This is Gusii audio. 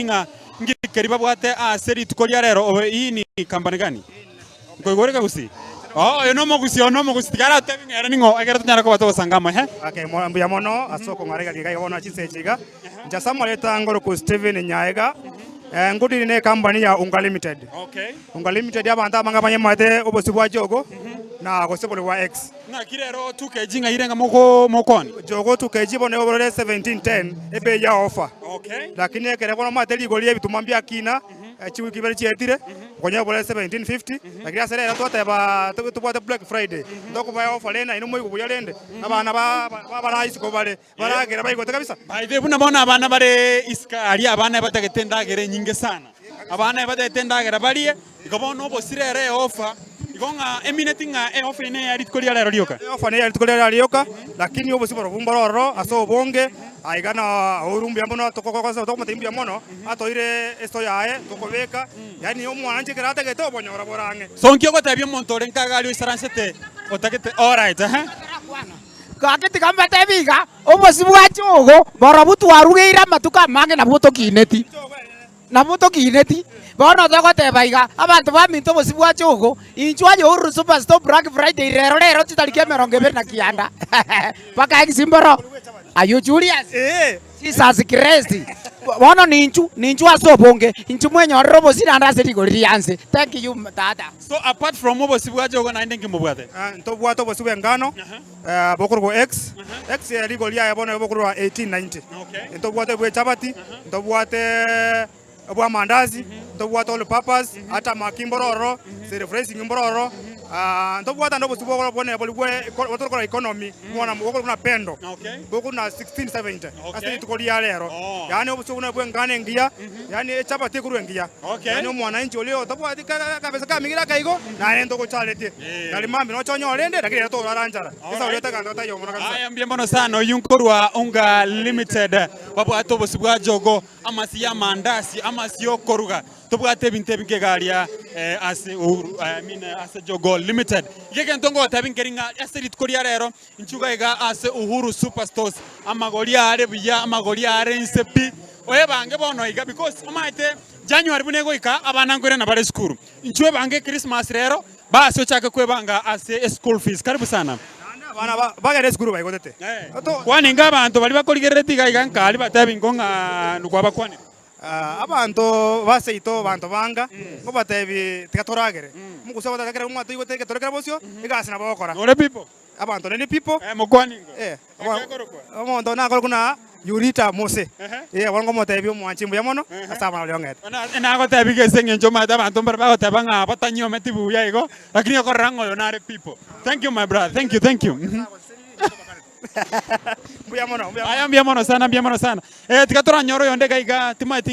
Ng'a nki keria babwate ase rituko ria rero? Oyo hii ni company gani? Nkoigwa ore kegusii? Oo oyo nomogusii, oyo nomogusii, tiga aratebie ng'a ere ning'o ekero tonyare koba togosanga amo, ehe. Okay, mo- mbuya mono ase okong'ara iga iga bono chinsa echi iga. Inche ase amareta ngoroku Stephen Nyaega, eh, ngodiri ne ecompany ya Unga Limited. Okay. Unga Limited abanto abange banyemate obosio bwa Jogo na gose bore bwa X. Ng'aki rero 2 kg ng'ai renge moko mokoni? Jogo 2 kg bono igo borore 1710 ebei ya offer. Okay. Lakini ekere bono omanyete rigori ri'ebituma mbiakina chiwiki ibere chietire, okonyora borore 1750, lakini ase rero twateba tobwate Black Friday, ntokobaa offer rende naende moigwe buya rende, abana ba ba isiko bare, baragere baigote kabisa. By the way, buna bono abana bare isiko aria, abana ebatagete endagera enyinge sana, abana ebatagete endagera barie, Igo bono obosire ere eofa, igo ng'a emineti ng'a eofa eye neya rituko ria rero rioka. Eofa neya rituko ria rero rioka, lakini obosio barobwo mbore ororo ase obonge, aiga na ouru mbuya mono tokomotebia mbuya mono, atoeire esito yaye tokobeka, yaani omwanchi ekero atagete obonyora bore ang'e. So nki ogotebia omonto ore nkaga aria oisaransete otagete alright ehe. Gaki tiga mbatebie iga, obosio bwa chogo borobwo twarugeire amatuko amange nabwo tokineti. Nabwo tokineti. Bono togoteba iga, abanto baminto obosio bwa chogo, inchwe aye Uhuru Superstore Black Friday rero rero chitariki 29 mpaka egesimboro. Ayio Julius, Jesus Christ. Bono ninchu, ninchu ase obonge, inchu mwenyorere obosio naende ase rigori rianse. Thank you tata. So apart from obosio bwa chogo naende nki mobwate? Ntobwate obosio bw'engano bokorokwa X, X rigori riaye bono bokorwa 1890. Ntobwate bwe chapati, ntobwate obw'amandazi, ntobwate all purpose, ata amaki mboro ororo, self raising mboro ororo, ntobwate naende obosio bwo bone bori bwe tokora economy buna bokorokwa buna pendo, bokorwa na 1670 ase rituko ria rero. Yaani obosio buna bwe engano engiya, yaani echapati ekorwa engiya, yaani omwananchi oria otabwati kabesa kamigire ake igo, naye ntogocharetie. Nari mambia noche onyore rende, lakini ere torara nchara. Esauri etaganda gotaiyo mono kabisa. Aya mbuya mono sana oyio nkorwa Unga Limited babwate obosio bwa jogo, amasio ya amandasi, amasio okoruga, tobwate ebinto ebinge iga aria eh, ase Uhuru, I mean ase Jogo Limited. Iga egento ngogotebia nkeri ng'a ase rituko ria rero inchuga iga ase Uhuru Superstores, amagori are buya, amagori are inse pi, oebange bono iga because omanyete January buna egoika abana nkoirana bare esukuru. Inchuo ebange Christmas rero, Basi ochake kwebanga ase eschool fees. Karibu sana. Naende abana ba- bagende esukuru baigotete. Kwanenga abanto baria bakorigerereti iga iga nkari batebi ingo ng'a kwabakwanire. Ah, abanto ba seito abanto banga ngobatebi tiga toragere omogusi ogoteba ekero mwatoigwete egetoro kere bosio egasi nabo ogokora Nore people. abanto nende people Eh, mokwane ingo. eh, Naki akorokwa? omonto nakorokwa na Yurita Mose Ehe. eh, bono ngomotebia omwanchi mbuya mono ase amang'ana aria ong'ete. Bono nagotebi iga ase eng'encho omanyete abanto mbare bagoteba ng'a batanyiometi buya igo, lakini okorora ng'a oyo nare people. Thank you my brother, thank you, thank you. Mhm. Mbuya mono, mbuya mono. Aya mbuya mono sana, mbuya mono sana. Eh, tiga toranyore oyonde iga iga, timanyeti.